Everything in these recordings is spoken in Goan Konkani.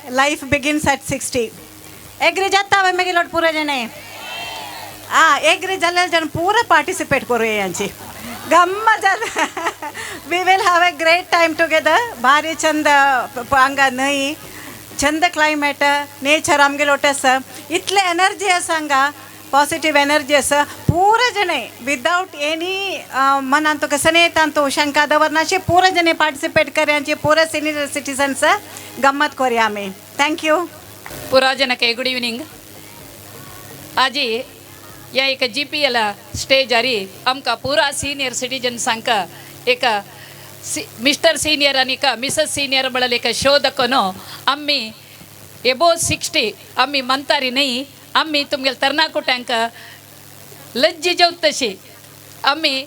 Life begins at 60. Agree जाता हांवें मागीर लोट पुरो जाणें आ एग्री जाल्यार जण पुरो पार्टिसिपेट करूया यांची गम्मत जाता. We will have a great time together. भारी चंद हांगा न्हंय, चंद क्लायमेट, नेचर आमगे लोट आसा. इतले एनर्जी आसा हांगा, पॉजिटीव एनर्जी आसा. पुरो जणे विदावट एनी मनान तुका सनेतान तूं शंका दवरनाशे पुरो जणे पार्टिसिपेट करयांची. पुरो सिनियर सिटीजन्स गम्मत करूया आमी. Thank you. पुरा जनके गुड इव्हनिंग. आजी या एक GPL स्टेजारी आमकां पुरा सिनियर सिटीजन्सांक एक मिस्टर सिनियर आनी एक मिसेस सिनियर म्हणल्यार एक शो दाखोवन आमी एबो 60 आमी म्हणटारी न्ही, आमी तुमगेले तरणाकुट्यांक लज्जी जेवत तशी आमी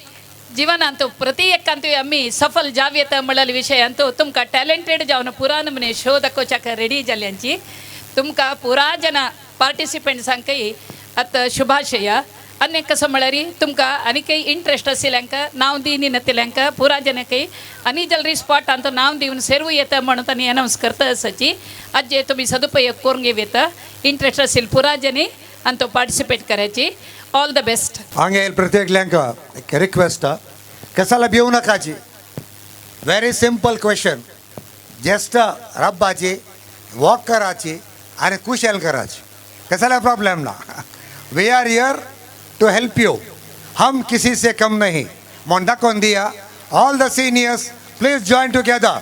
जिवनांत प्रति एकांत आमी सफल जावं येता म्हणलेल्या विशयांत तुमकां टॅलेंटेड जावन पुरा नमुने शो दाखोवच्याक रेडी जाल्यांची तुमकां पुरा जना पार्टिसिपंट्सांकय आतां शुभाशय. आनी कसो म्हळ्यार तुमकां आनीकय इंट्रस्ट आशिल्ल्यांक नांव दिवन नातिल्ल्यांक पुरा जनकय आनी जाल्यार स्पॉटांत नांव दिवन सेरू येता म्हणून तांणी अनावन्स करता आसाची. आजे तुमी सदुपयोग करून घेव येता. इंट्रस्ट आशिल्ले पुरा जनी आनी तो पार्टिसिपेट करायची. All the best. हांगा प्रत्येकल्यांक एक रिक्वेस्ट, कसाला भिवू नकाची. व्हेरी सिंपल क्वेश्चन, जस्ट रब्बाची, वॉक कराची आनी कुशल कराची. कसाला प्रॉब्लेम ना. We are here to help you. हम किसी से कम नहीं म्हणून दाखोवन दिया. All the seniors, please join together.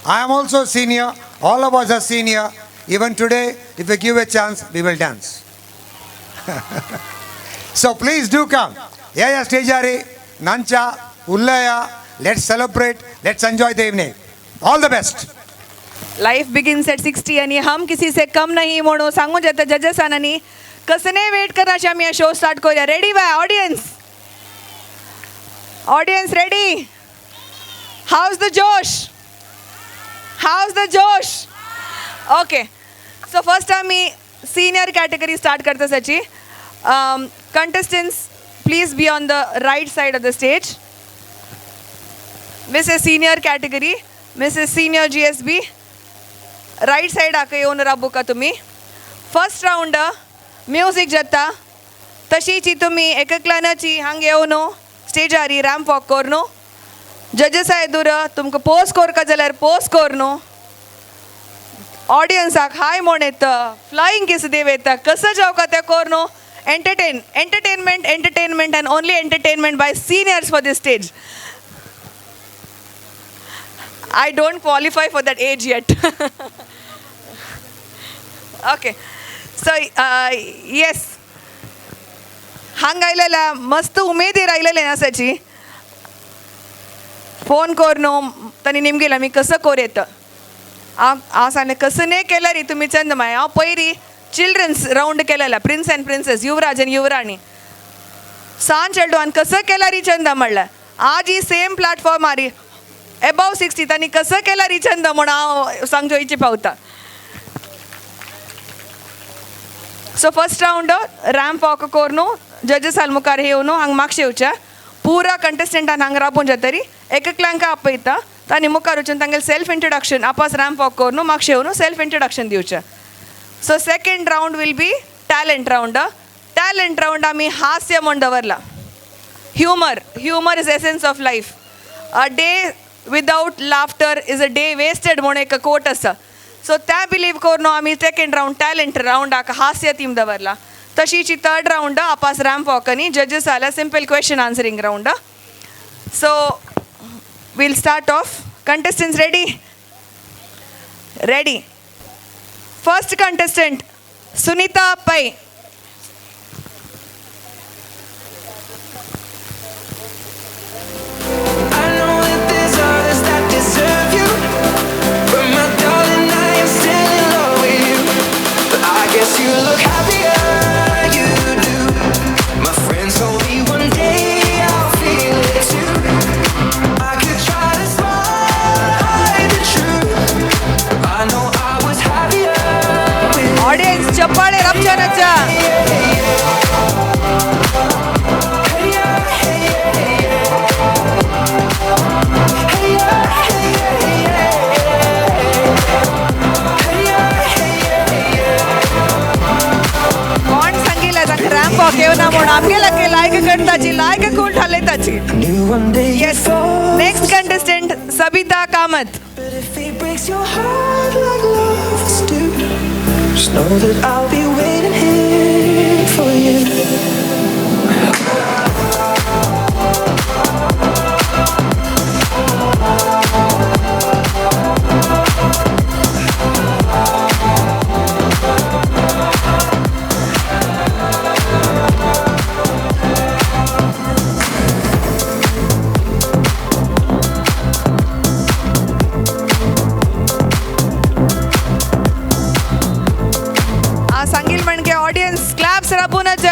I am also senior, all of us are senior. Even today, if you give a chance, we will dance. So please do come. या या स्टेजारी नांचा उल्लया. Let's celebrate, let's enjoy the evening. All the best. Life begins at 60 आणि हम किसी से कम नाही म्हणून सांगून जाता जजेसान. आनी कसने वेट करनाशे, आमी शो स्टार्ट करूया. Ready bye audience? Audience ready? How's the josh? How's the Josh? Okay, so first आमी सिनियर कॅटेगरी स्टार्ट करता साची. Contestants, please be on the right side of the stage. Mrs senior category, Mrs senior GSB, right सायडाक येवन राबूका तुमी. फर्स्ट रावंड म्युजीक जाता तशीची तुमी एककल्यानाची हांगा येवन स्टेजारी रॅम्प वॉक करून जजेसा एदूर तुमकां पोज करका जाल्यार पोज करून ऑडियन्साक हाय म्हण येता, फ्लायींग किस दिव येता, कसं जावका तें करून entertain, entertainment, entertainment and only entertainment by seniors for this stage. I don't qualify for that age yet. Okay. So, yes. हांगा आयलेल्या मस्त उमेदीर आयलेले आसाची. फोन करून तांणी निमगेला आमी कसं कोर येता. हांव हांव सांगलें कसं न्ही केल्यार तुमी चंद मागीर. हांव पयरी चिल्ड्रन्स रावंड केलेला, प्रिन्स अँड प्रिन्सेस, युवराज आनी युवराणी सान चेडवान कसं केल्यार चंद म्हणल्यार. आज ही सेम प्लॅटफॉर्म आरी एबाव 60 तांणी कसं केल्यार चंद म्हूण हांव सांगचो इची पावता. So first round ramp walk करून जजेस मुखार येवन हांगा मागशे येवच्या. पुरा कंटेस्टंटान हांगा राबोवन जातरी एककल्यांक आपयता. तांणी मुखार वचून तांगेले सेल्फ इंट्रोडक्शन आपास रॅम्प वॉक करून मागशे येवन सेल्फ इंट्रोडक्शन दिवचें. So second round will be talent round. Talent round आमी हास्य म्हूण दवरला. Humour, humour is essence of life. A day without laughter is a day wasted म्हूण एक कोट आसा. सो त्या बिलीव करून आमी सेकेंड रावंड टॅलंट रावंडाक हास्य थीम दवरला. तशीची थर्ड रावंड आपास रॅम्प वॉक आनी जजीस जाल्यार simple question answering round. So we'll start off. Contestants ready? Ready. First contestant, Sunita Pai. I know that there's others that deserve you, but my darling, I am still in love with you. But I guess you look happier, you do. My friends told me one day I'll feel it too. I could try to smile, hide the truth. I know I was happier with audience चप्पाळे रपचानाच्या. Hey yeah, hey yeah, hey yeah. Hey yeah, hey yeah, hey yeah. Hey yeah, okay ना म्हूण आमगे लायक करताची लायक cool ठालयताची. Knew one day you'd yes, fall. Next contestant Sabita Kamat. But if he breaks your heart like lovers do, just know that I'll be waiting here for you. आ सांगील म्हणजे ऑडियन्स क्लॅप्स राबूनच.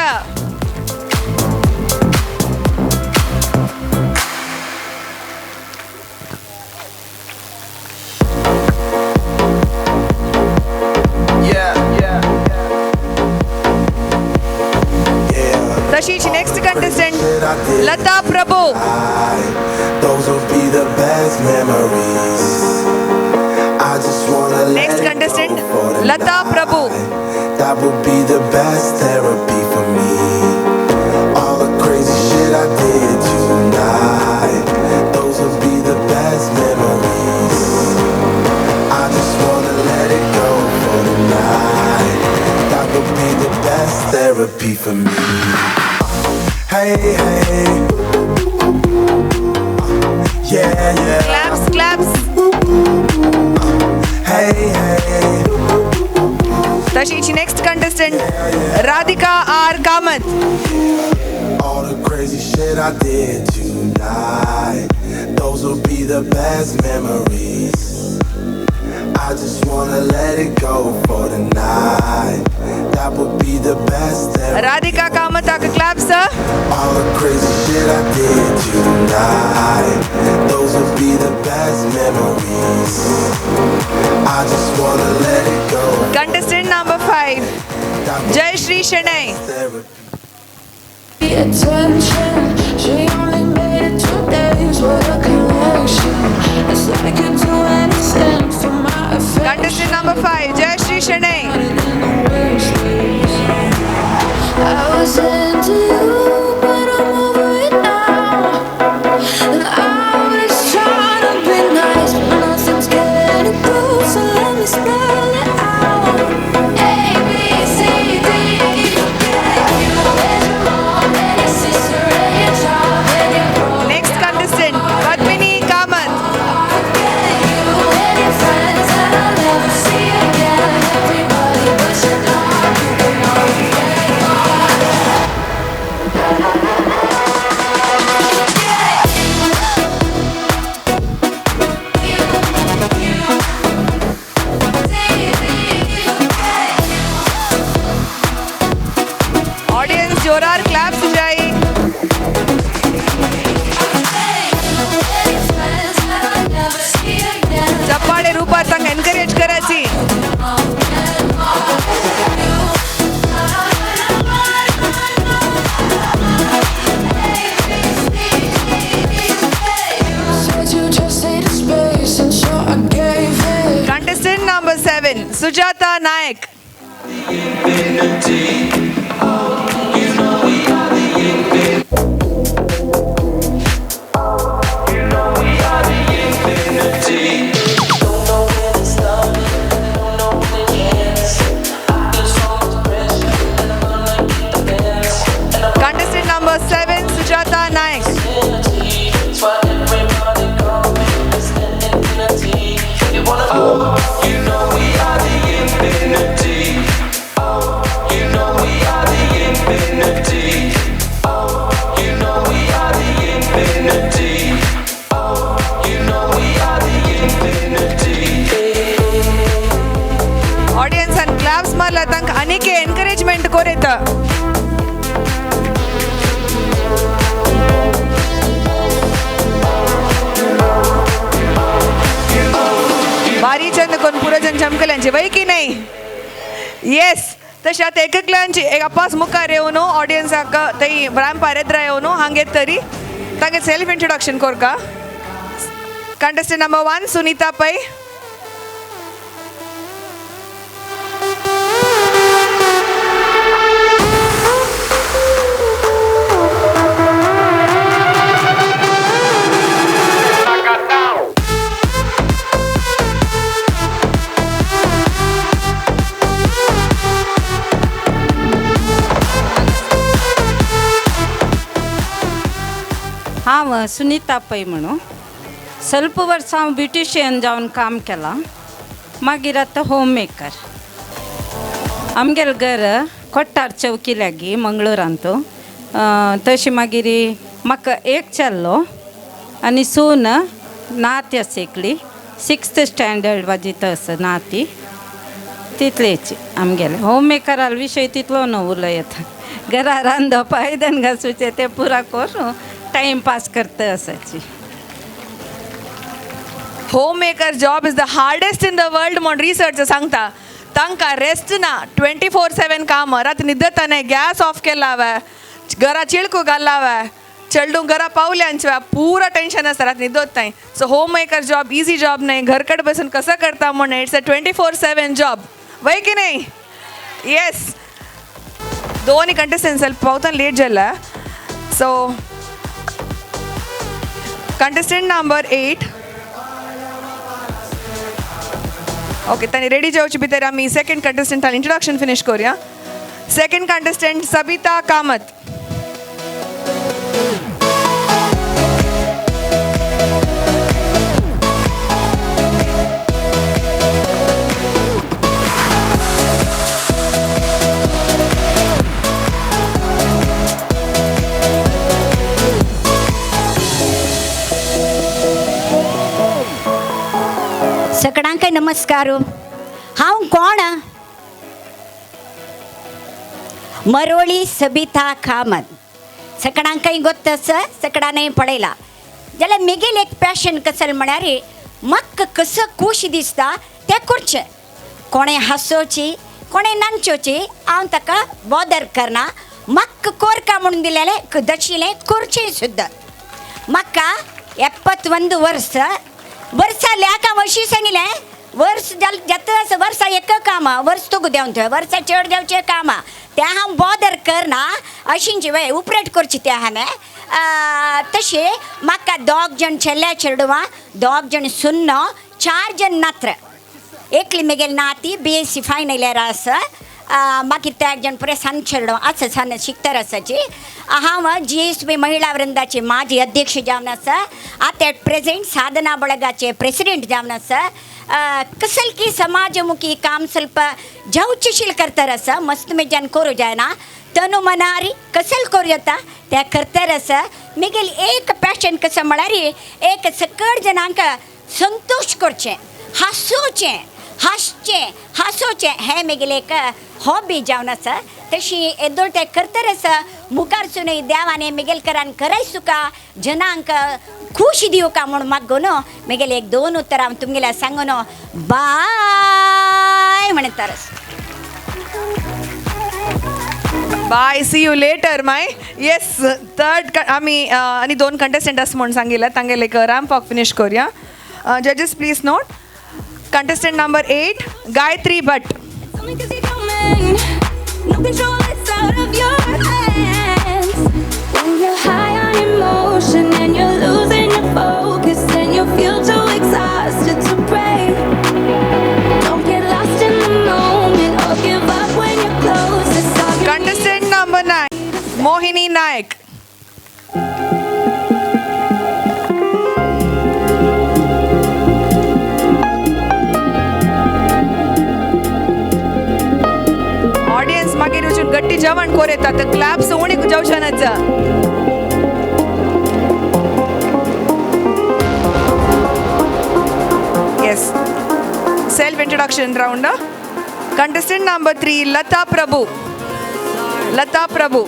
Yeah, yeah, yeah. तशीच next contestant Lata Prabhu. Those will be the best memories. I just wanna let Next it contestant, go for the Lata night. Prabhu. That would be the best therapy for me. All the crazy shit I did tonight. Those will be the best memories. I just wanna let it go for the night. That would be the best therapy for me. Hey, hey. Yeah, yeah. Claps claps. Hey, hey. तशीच next contestant Radhika R Kamat. All the crazy shit I did tonight. Those will be the best memories. I just wanna let it go for the night. That would be the best therapy. Radhika कामताक claps. All the crazy shit I did tonight. Those will be the best memories. I just wanna let it go. Contestant number 5 That would Jayashree Shenoy. be therapy. Attention, she only made it 2 days. What a connection. It's like you'd do anything for my affection. Contestant number 5 Jayashree Shenoy. In the worst ways. I was into you, but I'm over it now. And I was trying to be nice, but nothing's getting through. So let me spell it out. A B C D E F you and your mom and your sister and your job and your bro. Next contestant Padmini Kamat. You and your friends that I'll never see again. Everybody but your dog, you can all get lost. Audience जोरार claps जाय. Friends that I'll never see again. चप्पाडे रूपार तांकां एनकरेज कराची. Said you just needed space, and so I gave it. Contestant number 7 Sujata Naik. Contestant number 7 Sujata Naik. Audience and claps मारला तांकां आनीक एनकरेजमेंट कोरेता. बारी चंद कोण पुरजन चमकल्यांचे वय की नाही. येस, तशें आतां एककल्यांची एक अपास मुखार येवन ऑडियन्साक थंय रॅम्पार येद्रा येवन हांगा येत तरी तांगे सेल्फ इंट्रोडक्शन कोरका. Contestant number 1 Sunita Pai. हांव सुनीता पै म्हणून ಸ್ವಲ್ಪ वर्सां हांव ब्युटिशियन जावन काम केलां. मागीर आतां होम मेकर. आमगेलें घर कोट्टार चौकी लागीं मंगळुरांत. तशें मागीर म्हाका एक चेडो आनी सून, नाती आसा एकली, सिक्स्थ स्टँडर्ड वाजिता आसा नाती. तितलेच आमगेलें. होम मेकराल विशय तितलो न्हू उलयता. घरा रांदप, आयदन घासूचें, तें पुरा करून टायम पास करता आसाची. Home maker job is the hardest in the world म्हूण रिसर्च सांगता. तांकां रेस्ट ना, 24/7 काम. रात न्हिदताने गॅस ऑफ केला हांवें, घरा चिळकू घाल्ला हांवें, चेडूं घरा पावल्यांचे पुरा टेन्शन आसता, रात न्हिदोताय. So home maker job easy job न्हय. घर कडेन बसून कसो करता म्हूण, it's a 24/7 job, वय की नाही? येस. दोन्ही कंटेस्टंट ಸ್ವಲ್ಪ पावतान लेट जाला. So contestant number 8, okay, तांणी रेडी जावचे भितर आमी सेकंड कंटेस्टंटान इंट्रोडक्शन फिनिश करूया. Second contestant Sabita Kamat. सकडांक नमस्कार. हांव कोण? मरोळी सबिता कामत. सकडांकय गोत्त आसा, सकडानय पळयला जाल्यार मेगेल एक पॅशन कसल म्हळ्यार म्हाका कसो खूश दिसता तें करचें. कोणें हांसोवची, कोणें नाचोवची, हांव ताका बॉदर करना. म्हाका कोरका म्हणून दिलेलें दशिलें करचें सुद्दां. म्हाका 71 वर्स वर्सा ल्याक हांव अशी सांगिल्लें, वर्स जाता आसा, वर्सा एक काम, वर्स तुका देंवन थंय वर्सा चड देंवचें काम तें हांव बॉदर करना. अशींची वय उपरेट करची तें हांवें. तशें म्हाका दोग जण चेल्या चेडवां, दोग जण सुन्नो, चार जण नात्र. एकली मेगेली नाती बीएससी फायनल इयर आसा. मागीर ते एक जण पुरे सान चेडो आसा, सान शिकतर आसाची. हांव जीएसबी महिळा वृंदाची माजी अध्यक्ष जावन आसा. आतां एट प्रेजेंट साधना ಬಳगाचे प्रेसिडेंट जावन आसा. कसलकी समाजमुखी काम ಸ್ವಲ್ಪ जावचेशील करतर आसा. मस्त मेजान करूं जायना, तनु मनारी कसल करूं येता तें करतर आसा. मेगेली एक पॅशन कसो म्हळ्यार एक सकट जणांक संतोश करचें, हांसोवचें, हांसचें, हांसोवचें, हें मेगेलें एक हॉबी जावन आसा. तशी येदोळ तें करतर आसा. मुखारसूनय देवान मेगेल करान कराय सुका जनांक खुश दिवका म्हूण मागून मेगेले एक दोन उतरां हांव तुमगेल्या सांगून बाय म्हणटार. Bye, see you later my. Yes, third आमी आनी दोन कंटेस्टंट आसा म्हूण सांगिल्लें, तांगेले एक रॅम्प वॉक फिनीश करूया. Judges please note, contestant number 8 Gayatri Bhat. Only 'cause you're human. No control, it's out of your hands. When you're high on emotion and you're losing your focus and you feel too exhausted to pray. Don't get lost in the moment or give up when you're closest. All you need Contestant number 9 Mohini Naik. Audience मागीर वचून गट्टी जेवण कोर येता, तर क्लॅप्स उणी जावच्यानाच. Yes, self introduction round. Contestant number 3 Lata Prabhu. Lata Prabhu.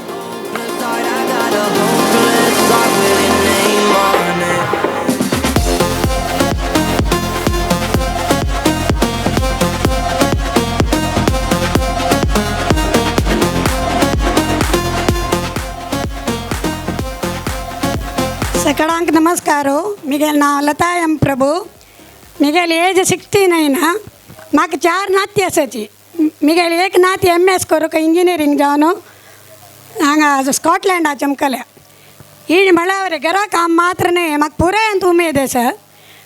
सकडांक नमस्कार. मिगेल नांव लता एम प्रभू. मिगेल एज 69. म्हाका चार नाती आसाची. मिगेल एक नाती एमएस करूंक इंजिनियरींग जावन हांगा स्कॉटलँडा चमकल्या. ही म्हळ्यार घरा काम मात्र न्हय, म्हाका पुराय उमेद आसा.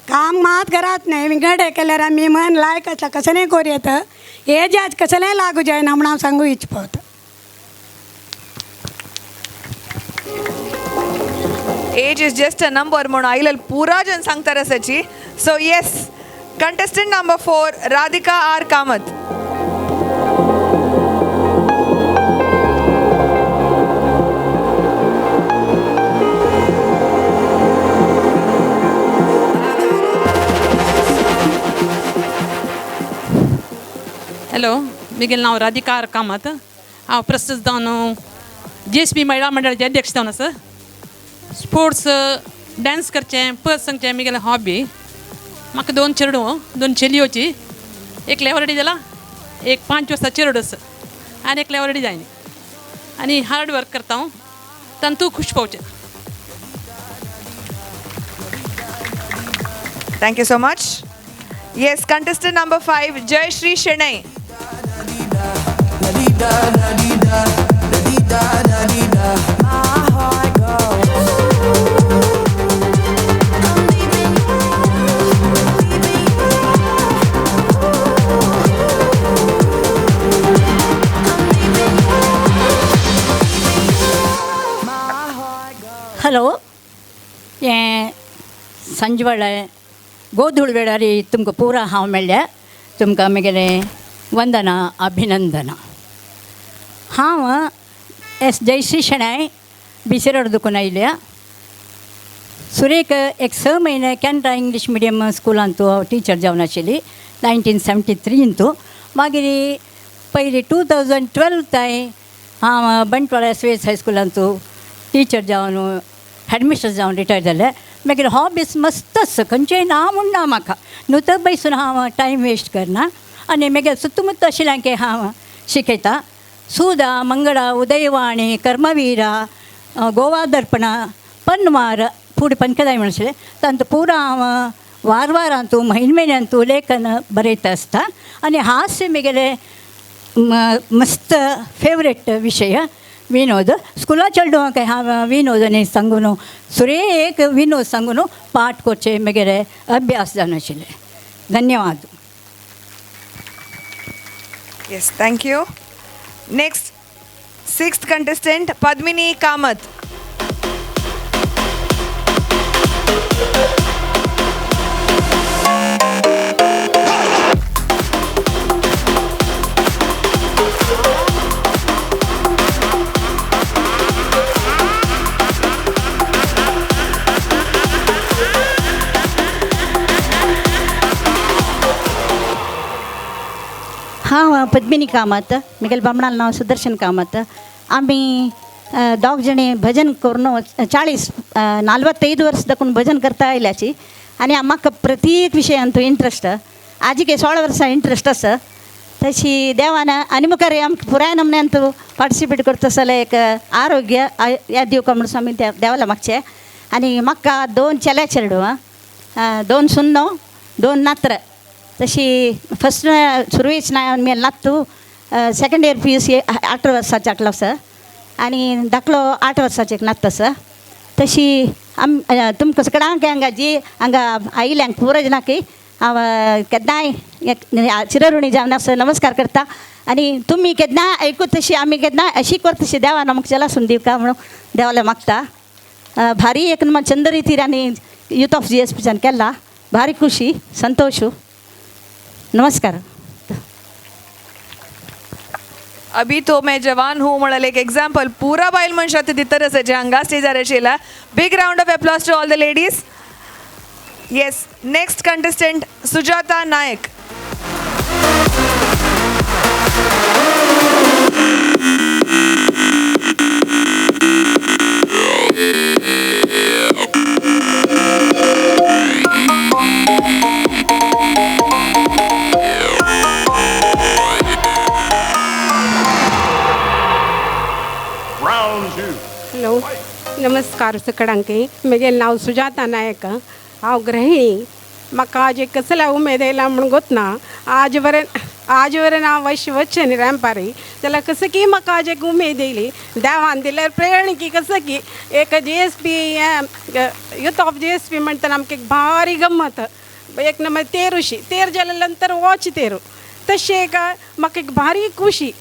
काम मात घरात न्हय, विंगड केल्यार आमी मन लायक आसा, कसलेंय करूं येता. एजाज कसलेंय लागू जायना म्हूण हांव सांगू इच्छिता. Age is just a number म्हणून आयलेल पुरा जन सांगता आसाची. So yes, contestant number 4 Radhika R Kamat. Hello, म्हगेलें नांव राधिका आर कामत. हांव प्रस्तुत जावन जी एस पी महिळा मंडळाचे अध्यक्ष जावन आसा. स्पोर्ट्स डांस करचें पद सांगचें म्हगेलें हॉबी. म्हाका 2 चेडूं 2 चलयोची. एक लेवरडी जाला, एक 5 वर्सां चेडूं आसा आनी एक लेवरडी जायना. आनी हार्ड वर्क करता हांव, तांतूं खूश पावचें. Thank you so much. Yes, contestant number 5 Jayashree Shenoy. Hello, हें सांजवेळा गोधूळ वेळार तुमकां पुरा हांव मेळ्ळ्या. तुमकां म्हगेलें वंदना अभिनंदना. हांव S Jayashree Shenoy BC road दुकून आयल्या. सुरेक एक 6 म्हयने कॅनरा इंग्लीश मिडियम स्कुलांत हांव टिचर जावन आशिल्ली 1973. मागीर पयलीं 2012 तांय हांव बंटवाळ एस वी एस हायस्कुलांत टिचर जावन हेडमिस्टर जावन रिटायर जालें. मागीर हॉबीज मस्त आसा, खंयचेय ना म्हूण ना म्हाका. न्हू तर बैसून हांव टायम वेस्ट करना. आनी मागीर सुत्तुमुत्त आशिल्ल्यां की हांव शिकयता. सुदा, मंगळा, उदयवाणी, कर्मवीरा, गोवा दर्पणा, पनवार फुडें पंचदाय म्हण आशिल्लें तांतू पुरा हांव वार वारांतू म्हयने म्हयन्यांतू लेखन बरयता आसता. आनी हास्य म्हगेलें मस्त फेवरेट विशय. विनोद स्कुला चेडवांक हांव विनोद आनी सांगून सुरेख विनोद सांगून पाठ करचें म्हगेलें अभ्यास जावन आशिल्लें. धन्यवाद. Yes, thank you. Next, 6th contestant Padmini Kamat. हांव पद्मिनी कामत. म्हगेलें बामणालें नांव सुदर्शन कामत. आमी दोग जाणी भजन करून 40 45 वर्स दाखून भजन करता आयल्याची. आनी म्हाका प्रत्येक विशयांत इंट्रस्ट, आजिके 16 वर्सां इंट्रस्ट आसा. तशी देवान आनी मुखार आमकां पुराय नमन्यांत पार्टिसिपेट करता जाल्यार एक आरोग्य याद दिवका म्हणून आमी देवाला मागचें. आनी म्हाका 2 चेल्या चेडवां, 2 सुन्नो, 2 नात्र. तशी फस्ट सुरवेच ना मे नातू सेकंड इयर PUC 8 वर्साचें आटलो आसा आनी धाकलो 8 वर्साचें एक नात आसा. तशी आम तुमकां सगळ्यांक हांगा जी हांगा आयिल्ल्यांक पुरो जाणांक हांव केन्नाय चिरऋणी जावन आसा नमस्कार करता. आनी तुमी केन्नाय आयकूत तशी आमी केन्नाय अशी करता तशी देवान आमकां चलासून दिवका म्हणून देवाला मागता. भारी एक चंद्र आनी यूथ ऑफ जी एस पीच्यान केला भारी खुशी संतोश. नमस्कार. अभी तो मैं जवान हूँ म्हणाले एक एग्जाम्पल पुरा बायल मनशां दितर आसा जे हांगा स्टेजार आशिल्ला. Big round of applause to all the ladies. Yes, next contestant Sujata Naik. Hello, नमस्कार सगळ्यांक. म्हगेलें नांव सुजाता नायक. हांव गृहिणी. म्हाका आज एक कसल्या उमेद येयला म्हूण गोतना. आज वरेन हांव अशें वचचें न्ही रॅम्पारी जाल्यार कसं की म्हाका आज एक उमेद येयली देवान दिल्यार प्रेरणा की कसं की एक G S P youth of G S P म्हणटना आमकां एक भारी गम्मत. एक नंबर तेरुशी तेर जाल्या नंतर वॉच तेरू तशें एक म्हाका एक भारी खुशी.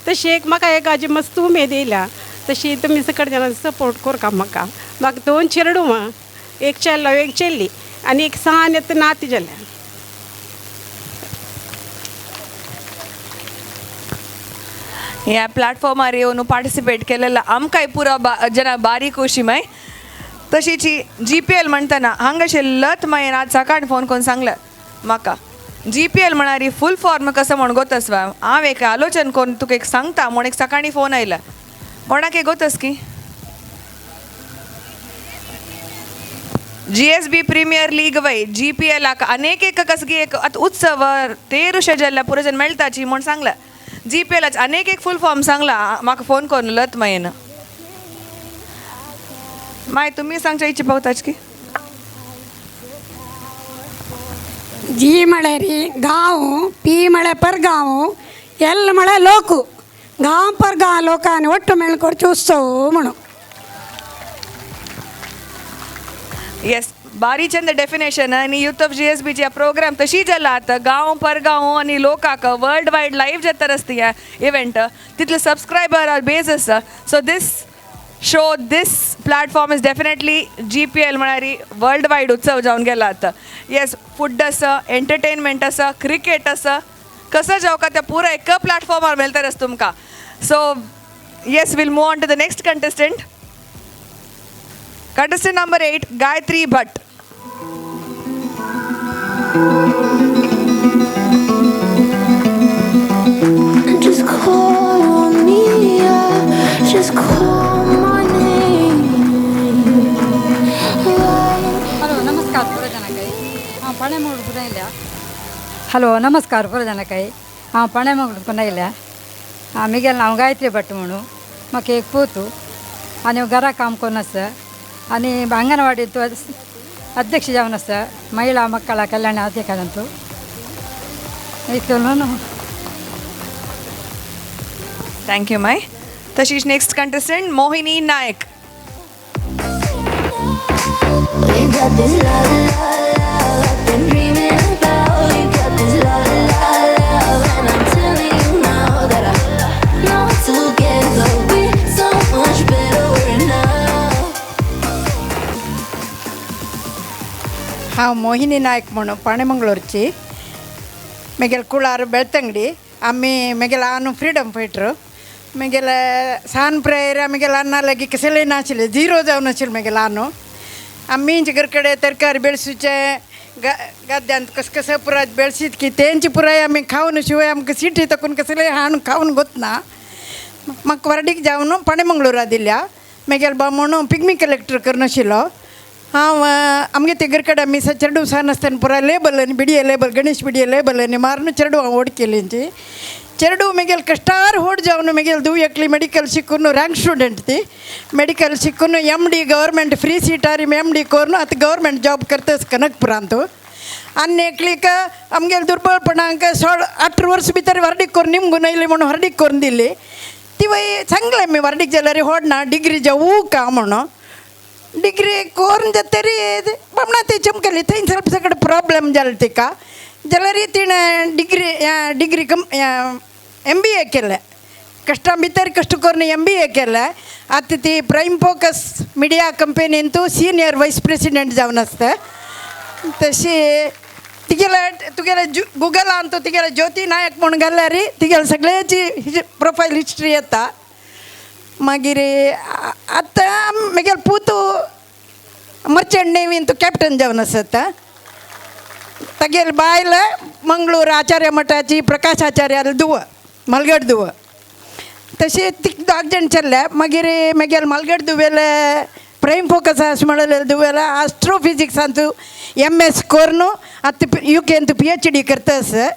तशें एक म्हाका एक आजी मस्त उमेद येयल्या. तशी तुमी सगळे जाणां सपोर्ट करका म्हाका. म्हाका दोन चेडवां, एक चेडो एक चेडली आनी एक सान येता नाती जाल्या. ह्या प्लॅटफॉर्मार येवन पार्टिसिपेट केलेला आमकांय पुरा जना बारी खोशी माय. तशीच जी पी एल म्हणटना हांगाशे लत मायेन आज सकाळ फोन करून सांगलें म्हाका जी पी एल म्हळ्यार फूल फॉर्म कसो म्हण गोतस वा हांव एक आलोचन करून तुका एक सांगता म्हण एक सकाळी फोन आयला कोणाक एक गोतस की G S B premier league वय जी पी एलाक अनेक एक कसगी एक आतां उत्सव तेरुशे जाल्ल्या पुरो मेळटाची म्हण सांगला जी पी एलाच अनेक एक फूल फॉर्म सांगला म्हाका फोन करून लत मायेन. माय तुमी सांगच्या इच्छा पावताच की जी म्हळ्यार गांव, पी म्हळ्यार परगांव, एल म्हळ्यार लोक, गांव परगांव लोकांनी ಒಟ್ಟು मेळून करचे उत्सव म्हणून. येस, बारी चंद डेफिनेशन आनी युथ ऑफ जी एस बीची प्रोग्राम तशी जाला आतां गांव परगांव आनी लोकांक वर्ल्ड वायड लायव्ह जाता आसता ह्या इव्हेंट तितले सबस्क्रायबर बेज आसा. So this show this platform is definitely G P L म्हळ्यार वर्ल्ड वायड उत्सव जावन गेला आतां. येस, फूड आसा, एंटरटेनमेंट आसा, क्रिकेट आसा, कसो जावका त्या पुरा एका प्लॅटफॉर्मार मेळटा आसा तुमकां. So yes, we'll move on to the next contestant. Contestant number 8, Gayatri Bhatt. Just call on me, yeah. Just call my name. Hello, नमस्कार पुरजनकाय. हांव पणेमोड पुनयल्या. हॅलो, नमस्कार पुरजनकाय. हांव पणेमोड पुनयल्या. मिगेल नांव गायत्री भट म्हणून. म्हाका एक पूत आनी घरा काम करून आसा आनी अंगणवाडींत अध्यक्ष जावन आसा महिला मक्कळ कल्याण अधिकाऱ्यांतू इतलो. Thank you my. तशीच next contestant Mohini Naik. We got this love, love, love I've been dreaming about. We got this love, love, love, and I'm telling you now that I know together we're so much better. We're enough. हांव मोहिनी नायक म्हणून पाणेमंगळूरची. मेगेल कुळार बेಳ್तंगडी. आमी मेगेल आनु फ्रिडम फायटर. मेगेल सान प्रेयर मेगेल अन्न लागी कसले नाशिल्ले, झिरो जावन आशिल्ले मेगेल आनु. आमी घर कडेन तरकारी बेळसूचे गद्यांत कस कसं पुराय बेळसीत की तेंची पुराय आमी खावन शिवाय आमकां सिटी तकून कसले हाडून खावन गोतना. म्हाका वर्डीक जावन पाणेमंगळूरा दिल्या. मेगेल बामण पिग्मी कलेक्टर करून आशिल्लो. हांव आमगे ते घर कडेन आमी चेडूं सान आसतना पुराय लेबल आनी बिडिये लेबल गणेश बिडिये लेबल आनी मारून चेडूं हांव व्हड केली. चेडूं मेगेल कश्टार व्हड जावन मेगेल धूव एकली मेडिकल शिकून रँक स्टुडंट ती मेडिकल शिकून एम डी गव्हर्मेंट फ्री सिटार एम डी करून आतां गव्हर्मेंट जॉब करता कनकपुरांत. आनी एकलीक आमगेले दुर्बळपणांक 18 वर्स भितर वर्डीक करून निमगून येयली म्हणून वर्डीक करून दिली. ती वय सांगलें आमी वर्डीक जाल्यार होडना डिग्री जावू का म्हणून. डिग्री करून जातरी बामणा ती चमकली थंय ಸ್ವಲ್ಪ सगळें प्रॉब्लम जालें तिका. जाल्यार तिणें degree degree cum M B A केलें. कश्टां भितर कश्ट करून एम बी ए केलें. आतां ती प्रायम फोकस मिडिया कंपनींतू सिनियर वायस प्रेसिडेंट जावन आसता. तशी तिगेले तुगेले गुगलान तूं तिगेले ज्योती नायक म्हूण घाल्यार तिगेले सगळ्याची प्रोफायल हिस्ट्री येता. मागीर आतां म्हगेलो पूत मर्चंट नेवीन तूं कॅप्टन जावन आसता. तागेली बायल मंगळूर आचार्य मठाची प्रकाश आचार्याली धुव मलगड धुव. तशें ती दोग जाण चल्ल्या. मागीर म्हगेले मलगड धुवेले प्रेम फोकस आस म्हणलेले धुवेले आस्ट्रोफिजिक्सांतू एम एस करून आतां you केंत पी एच डी करता आसा.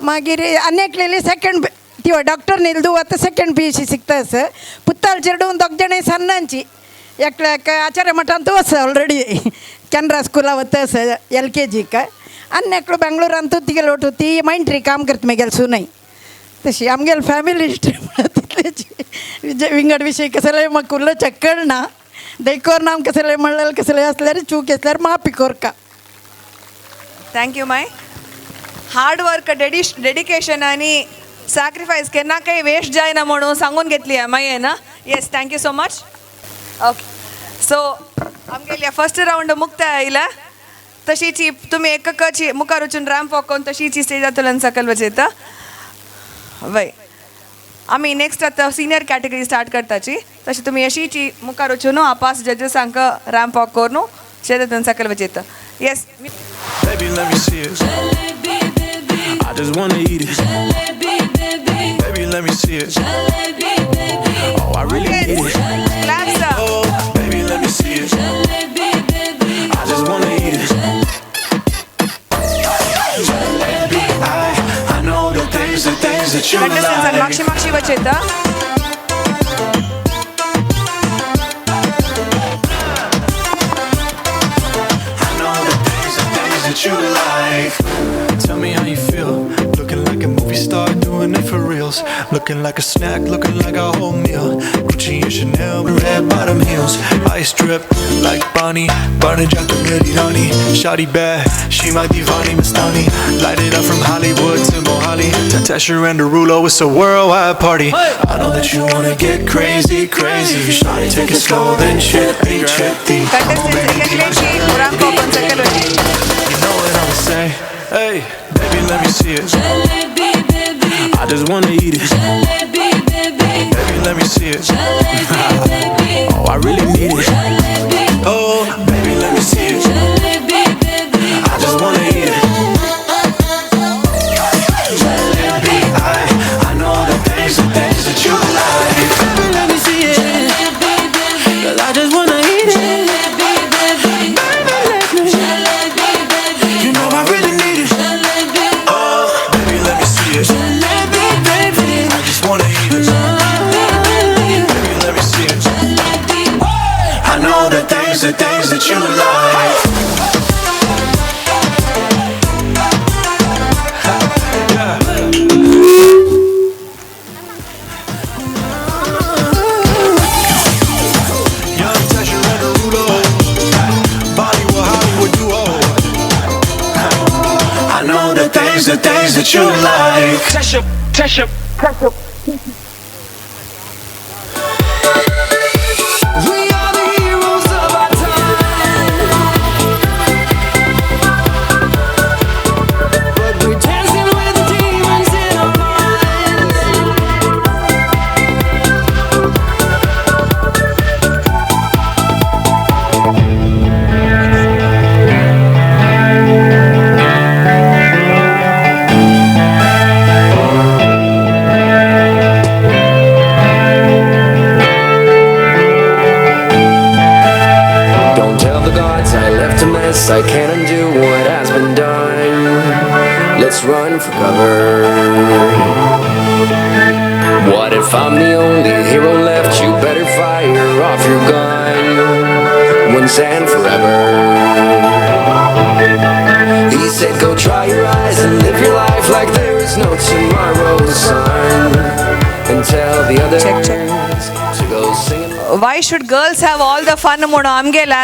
मागीर आनी एकलेली सेकेंड ती डॉक्टर नील धुव आतां सेकेंड पी एच डी शिकता आसा. पुत्ताल चेडूं दोग जाणां सन्नांची एकल्याक आचार्य मठांत आसा ऑलरेडी केनरा स्कुला वता आसा एल के जीक. आनी एकलो बेंगलोरांतू तिगेलो वटू ती मायंट्री काम करता म्हगेले सुनय. तशी आमगेले फॅमिली हिस्ट्री म्हणल्यार तितलेची विंगड विशय कसले म्हाका उलोवच्याक कळना. देखून आमकां कसलें म्हणलें कसलें आसल्यार चूक आसल्यार माफी कोरका. Thank you my. Hard work dedication आनी सॅक्रिफायस केन्ना काही वेस्ट जायना म्हणून सांगून घेतली आहे माय ना. Yes, thank you so much. Okay, so आमगेल्या फर्स्ट रावंड मुक्ताय आयला तशीची तुमी एककाची मुखार वचून रॅम्प वॉक करून तशीची स्टेजांतल्यान सकयल वचयता वय. आमी नेक्स्ट आतां सिनियर कॅटेगरी स्टार्ट करताची तशी तुमी अशीची मुखार वचून आपास जजेसांक रॅम्प वॉक करून स्टेजांतल्यान सकयल वचयता. Yes. Baby, let me see it. I just wanna eat it. Baby, let me see it. Oh, I really need it. Claps up. Oh, baby, let me see it. I just wanna eat it. Jalebi, I know the things that you like. Makshi makshi vacheta. You like. Tell me how you feel. Looking like a movie star, doing it for reals. Looking like a snack, looking like a whole meal. Gucci and Chanel, red bottom heels. Ice drip like Bonnie, Barney Jack Meri Rani. Shawty bad, she my divani Mastani. Light it up from Hollywood to Mohali. Tesher and Derulo, it's a worldwide party. I know that you wanna get crazy, crazy. Shawty, take it slow, then chippy, chippy. Come on, baby, be my jalebi. You know what I'ma say? Hey, baby, let me see it. Jalebi, baby. I just wanna eat it. Jalebi, baby. Baby, let me see it. Jalebi, baby. Oh, I really need it. Jalebi. Oh, baby, let me see it. Jalebi, baby. I just wanna eat it. Jalebi, I know the things that you like. Baby, let me see it. Jalebi, baby. 'Cause I just wanna eat it. Jalebi, baby. Baby, let me. Jalebi, baby. You know I really need it. Jalebi. Oh, baby, let me see it. Jalebi, baby. I just wanna eat it. Jalebi, baby, let me see it. Jalebi. I know the things that you like. Young Tesher and Derulo, Bollywood, Hollywood duo. I know the things that you like. Tesher, Tesher, Tesher. We are the heroes of our time, but we're dancing with the demons in our minds. Don't tell the gods I left a mess. I can't undo what has been done. Let's run for cover. What if I'm the only hero left? You better fire off your gun once and forever. He said, go try your eyes and live your life like there is no tomorrow, son. And tell the others Check, check. to go singing. Why should girls have all the fun म्हणून आमगेला